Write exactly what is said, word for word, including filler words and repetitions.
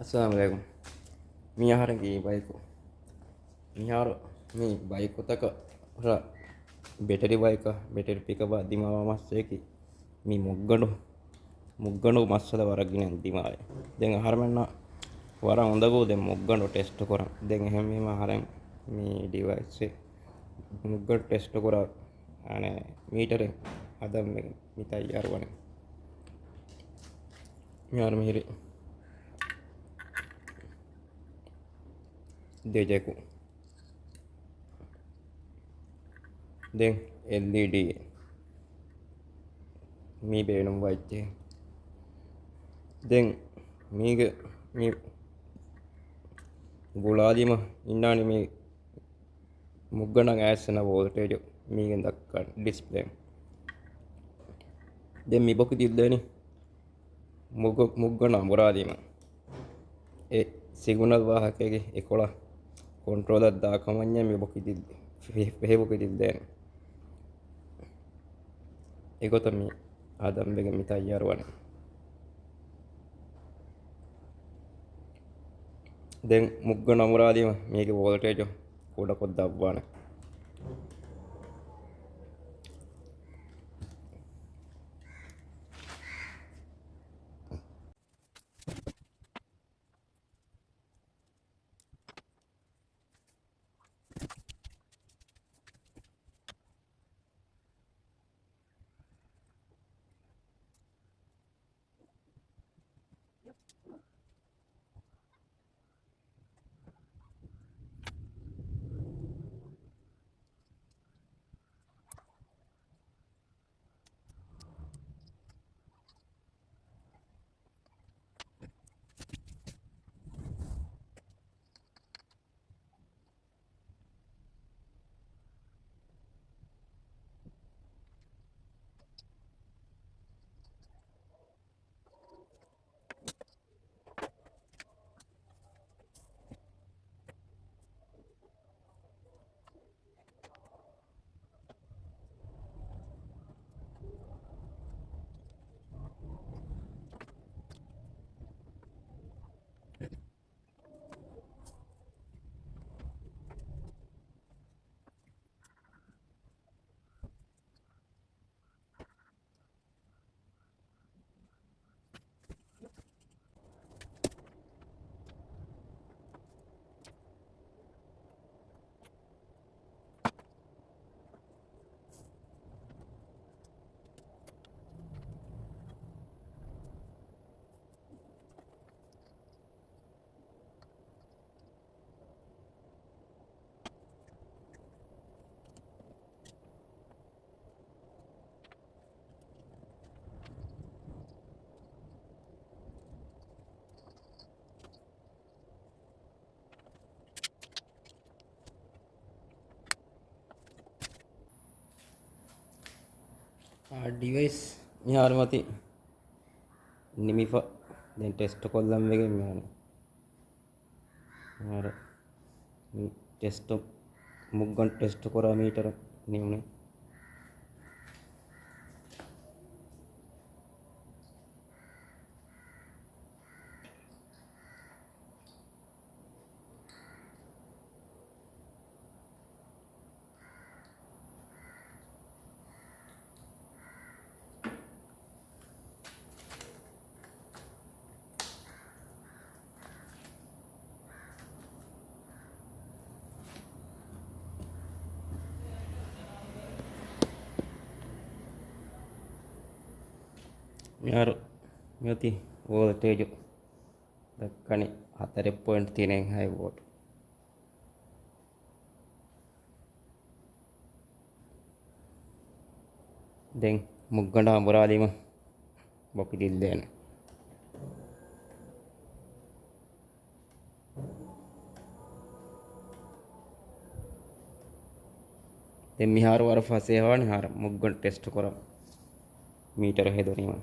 އައްސަލާމު ޢަލައިކުމް. މި އަހަރެންގެ ބައިކު. މިހާރު މި ބައިކުތަކަށް ބެޓެރި ބައިކަށް، ބެޓެރި ޕިކަޕާ ދިމާވާ މައްސަލަކީ މި މުއްގަނޑު، މުއްގަނޑު މައްސަލަ ވަރަށް ގިނަ ދިމާވޭ. ދެން އަހަރެމެންނަށް ވަރަށް އުނދަގޫ ދެން މުއްގަނޑު ޓެސްޓު ކުރަން. ދެން އެހެންވީމަ އަހަރެން މި ޑިވައިސް މުއްގަނޑު ޓެސްޓު ކުރާ އަނެއް މީޓަރެއް ހަދަން މި ތައްޔާރު ވަނީ. މިހާރު މިހިރީ ދެ ޖެކު. ދެން އެލްއީޑީ މީ ބޭނުންވާ އެއްޗެއް. ދެން މީގެ މި ގުޅާލީމަ އިންނާނީ މި މުއްގަނޑަށް އައިސް އަންނަ ވޯލްޓޭޖު މީގެން ދައްކާނެ ޑިސްޕްލޭ. ދެން މި ބޮކި ދިއްލޭނީ މުއްގަ-، މުއްގަނޑު އަނބުރާލީމަ އެ ސިގުނަލް ވާހަކައިގެ އެކޮޅަށް ކޮންޓްރޯލަށް ދާ ކަމަށް މި ބޮކި ދިއްލޭ، ފެ-، ފެހި ބޮކި ދިއްލޭނެ. އެގޮތަށް މި ހަދަން ވެގެން މި ތައްޔާރު ވަނީ. ދެން މުއްގަނޑު އަނބުރާލީމަ މީގެ ވޯލްޓޭޖު ކުޑަކޮށް ދަށްވާނެ. އާ، ޑިވައިސް މިހާރު މަތި ނިމިފަ. ދެން ޓެސްޓް ކޮށްލަން ވެގެން މިހާރު. މިހާރު މި ޓެސްޓު، މުއްގަނޑު ޓެސްޓް ކުރާ މީޓަރު ނިމުނީ. މިހާރު މިއޮތީ ވޯލްޓޭޖު ދައްކަނީ ހަތަރެއް ޕޮއިންޓް ތިނެއްހާއި ވޯލްޓް. ދެން މުއްގަނޑާ ބުރާލީމަ ބޮކި ދިއްލޭނެ. ދެން މިހާރު ވަރަށް ފަސޭހަވާނެ ހާރ މުއްގަނޑު ޓެސްޓް ކުރަން މީޓަރު ހެދުނީމަ.